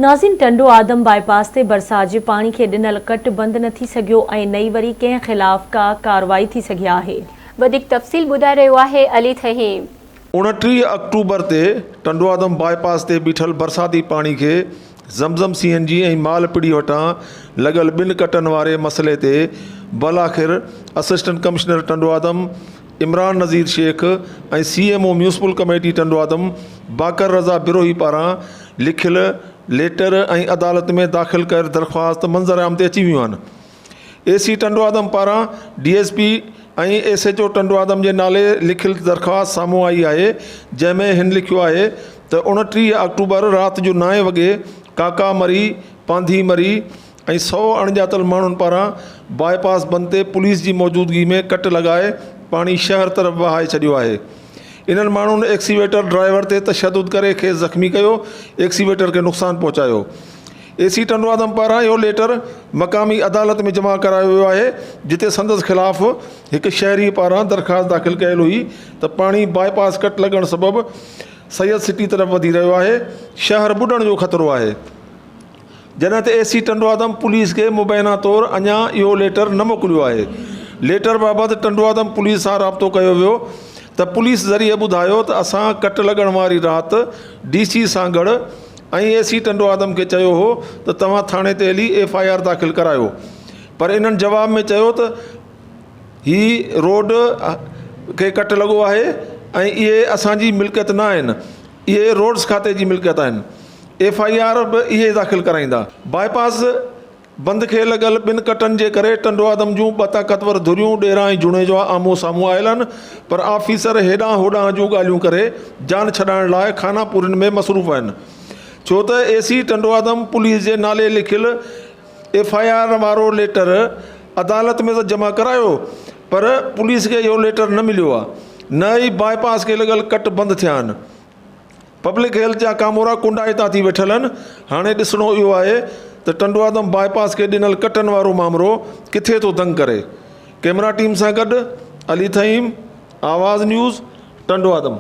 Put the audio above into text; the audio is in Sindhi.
ناظرين ٽنڊو آدم باء پاس تي برسات جي پاڻي کي ڏنل ڪٽ بند نه ٿي سگهيو ۽ نه ئي وري ڪنهن خلاف ڪا ڪارروائي ٿي سگهي آهي. وڌيڪ تفصيل ٻڌائي رهيو آهي علي ٿهيم. 29 آڪٽوبر تي ٽنڊوآدم باء پاس تي بيٺل برساتي پاڻي کي زمزم سي اين جي ۽ مال پڙي وٽان لڳل ٻن ڪٽن واري مسئلي تي بالاخر assistant commissioner Tando Adam Imran Nazir Shaikh ۽ C M O municipal committee Tando Adam Baqir Raza Brohi پاران لکيل ليٽر ۽ عدالت ۾ داخل ڪيل درخواست منظرعام تي اچي ويون آهن. اي سي ٽنڊوآدم پاران D S P ۽ S H O Tando Adam جي نالي لکيل درخواست سامهون آئي آهي جنهن ۾ هن لکيو آهي ته 29 آڪٽوبر رات جو نائين وڳي ڪاڪا مري، پانڌي مري، ۽ سئو اڻڄاتل ماڻهن پاران باء پاس بند تي پوليس جي موجودگي ۾ ڪٽ لڳائي پاڻي شهر طرف وهائي ڇڏيو آهي. انهن ماڻهن ايڪسيويٽر ڊرائيور تي تشدد ڪري کيس زخمي ڪيو، ايڪسيويٽر کي نقصان پهچايو. اي سي ٽنڊوآدم پاران اهو ليٽر مقامي عدالت ۾ جمع ڪرايو ويو آهي، جتي سندس خلاف هڪ شهري پاران درخواست داخل ڪيل هئي ته پاڻي باء پاس ڪٽ لڳڻ سبب سيد سٽي طرف وڌي رهيو آهي، شهر ٻڏڻ جو خطرو آهي. جڏهن ته اي سي ٽنڊوآدم پوليس کي مبينا طور اڃا اهو ليٽر نه موڪليو آهي. ليٽر بابت ٽنڊوآدم پوليس سان رابطو ڪيو ويو ته پوليس ذريعي ٻڌايو ته اسان ڪٽ لڳڻ واري رات ڊي سي سانگهڙ ۽ اي سي ٽنڊوآدم کي چيو هو ته توهان ٿاڻي تي هلي ايف I R داخل ڪرايو پر انهن جواب ۾ چيو ته هي روڊ کي ڪٽ لڳو آهي ۽ اهي اسان جي ملڪيت نه آهن اهي روڊس کاتي جي ملڪيت آهن. ايف I R به اهي ئي داخل ڪرائيندا. باء پاس بند کي لڳل ٻن ڪٽن جي ڪري ٽنڊوآدم جون ٻه طاقتور ڌريون ڏيرا ۽ جوڻيجا آمهون سامهون آيل آهن پر آفيسر هيڏانهن هوڏانهن جون ڳالهيون ڪري جان ڇڏائڻ لاء خانه پورين ۾ مصروف آهن ڇو ته اي سي ٽنڊوآدم پوليس جي نالي لکيل ايف I R وارو ليٽر عدالت ۾ ته جمع ڪرايو پر پوليس کي اهو ليٽر نه مليو آهي نه ئي باء پاس کي لڳل ڪٽ بند ٿيا آهن. پبلڪ هيلٿ جا ڪامورا ڪنڊائتا ٿي ويٺل آهن، هاڻي ڏسڻو اهو آهي ته ٽنڊوآدم باء پاس کي ڏنل ڪٽن وارو مامرو ڪٿي ٿو دنگ ڪري. ڪئميرا ٽيم سان گڏ علي ٿهيم، آواز نيوز، ٽنڊوآدم.